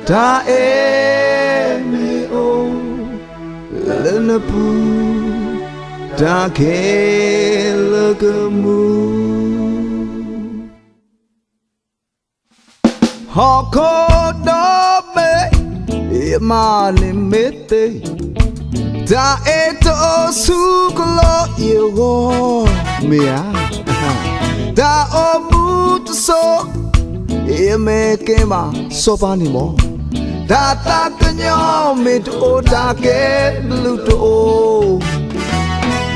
တၢ်အဲၣ်မ့ၢ်အိၣ်လၢနပူၤ, တၢ်ခဲလၢာ်ကမူ. ဟီၣ်ခိၣ်ဒီဘ့ၣ်, ယမါန့ၣ်မ့ၢ်သ့, တၢ်အဲၣ်တအိၣ်ဆူကလီယဂီၢ်, မ့ၢ်ဧါ. တၢ်အိၣ်မူတစိၤ, ယမ့ၢ်ကဲမးစီၤပၤန့ၣ်မး, တၢ်သးကညီၤမ့ၢ်တအိၣ် တၢ်ကဲဘျုးတအိၣ်.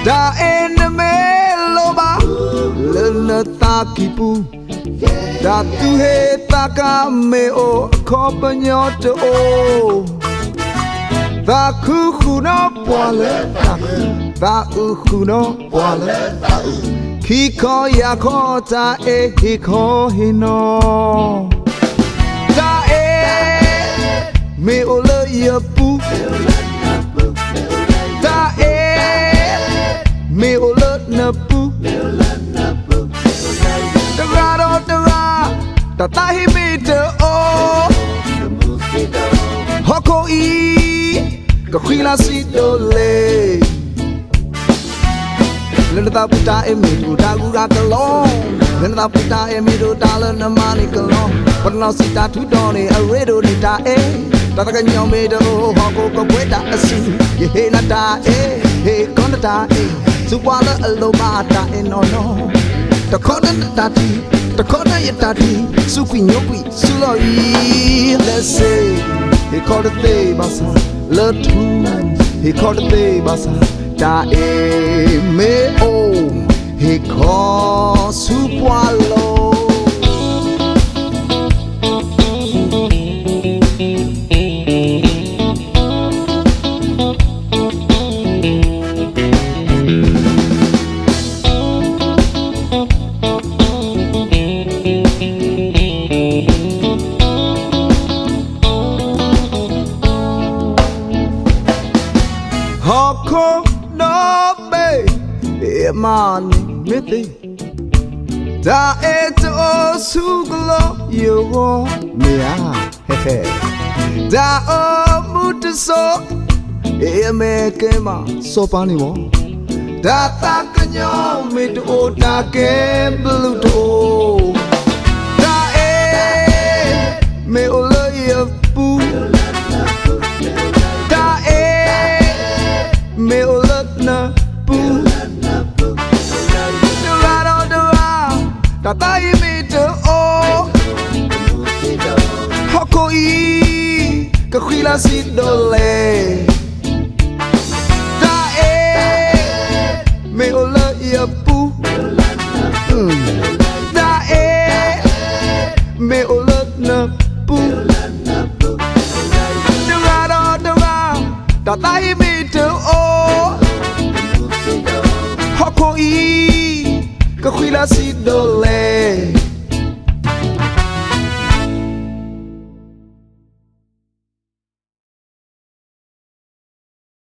တၢ်အဲၣ်နမ့ၢ်လိၣ်ဘၣ် လၢနသးကံၢ်ပူၤ, တၢ်သူၣ်ဟ့သးကါမ့ၢ်အိၣ် အခီပညီတအိၣ်. သးခုဃုာ်နီၢ်ပှၤလၢသးခု, သးအုးဃုာ်နီၢ်ပှၤလၢသးအုး, ခံခီယၢ်ခီတၢ်အဲၣ်ဟ့ၣ်ခီဟ့ၣ်နီၤ. တၢ်အဲၣ်မ့ၢ်အိၣ်လၢယပူၤ, တၢ်အဲၣ်မ့ၢ်အိၣ်လၢနပူၤ, တဂၤဒီးတဂၤ တၢ်သးဟ့မ့ၢ်တအိၣ်, ဟီၣ်ခိၣ်အံၤ ကဃံလၤစံးဒိၣ်လဲၣ်. လၢနသးပူၤတၢ်အဲၣ်မ့ၢ်တအိၣ် တၢ်ဂုၤဂၤကလီ, လၢနသးပူၤတၢ်အဲၣ်မ့ၢ်တအိၣ် တၢ်လၢနမၤန့ၣ်ကလီ, ပှၤတနီၤစံးတၢ်ထူးတီၤန့ၣ် အရ့ဒိၣ်န့ၢ်တၢ်အဲၣ်, တၢ်သးကညီၤမ့ၢ်တအိၣ် ဟီၣ်ခိၣ်ကပှဲၤတၢ်အစု, ယဟ့ၣ်နၤတၢ်အဲၣ်, ဟ့ၣ်ခီနတၢ်အဲၣ်, ဆူပှၤလၢအလိၣ်ဘၣ်တၢ်အဲၣ်နီၢ်နီၢ်, တခီနတၢ်ထံၣ်, တခီနယတၢ်ထံၣ်, ဆူကွံာ်ညိကွံာ်ဆူလီၢ်အံၤ, လၢစ့ၣ်, ဟ့ၣ်ခီတသ့ဘၣ်ဆၣ်, လၢထူ, ဟ့ၣ်ခီတသ့ဘၣ်ဆၣ်, တၢ်အဲၣ်မ့ၢ်အိၣ်, ဟ့ၣ်ခီဆူပှၤလီၢ်. ဟီၣ်ခိၣ်ဒီဘ့ၣ်, ယမါန့ၣ်မ့ၢ်သ့, တၢ်အဲၣ်တအိၣ်ဆူကလီယဂီၢ်, မ့ၢ်ဧါ. တၢ်အိၣ်မူတစိၤ, ယမ့ၢ်ကဲမးစီၤပၤန့ၣ်မး, တၢ်သးကညီၤမ့ၢ်တအိၣ် တၢ်ကဲဘျုးတအိၣ်. တၢ်အဲၣ်မ့ၢ်အိၣ်လၢယပူၤ, တၢ်အဲၣ်မ့ၢ်အိၣ်လၢနပူၤ, တဂၤဒီးတဂၤ တၢ်သးဟ့မ့ၢ်တအိၣ်, ဟီၣ်ခိၣ်အံၤ ကဃံလၤစံးဒိၣ်လဲၣ်. တၢ်အဲၣ်မ့ၢ်အိၣ်လၢယပူၤ, တၢ်အဲၣ်မ့ၢ်အိၣ်လၢနပူၤ, တဂၤဒီးတဂၤ တၢ်သးဟ့မ့ၢ်တအိၣ်, ဟီၣ်ခိၣ်အံၤ ကဃံလၤစံးဒိၣ်လဲၣ်.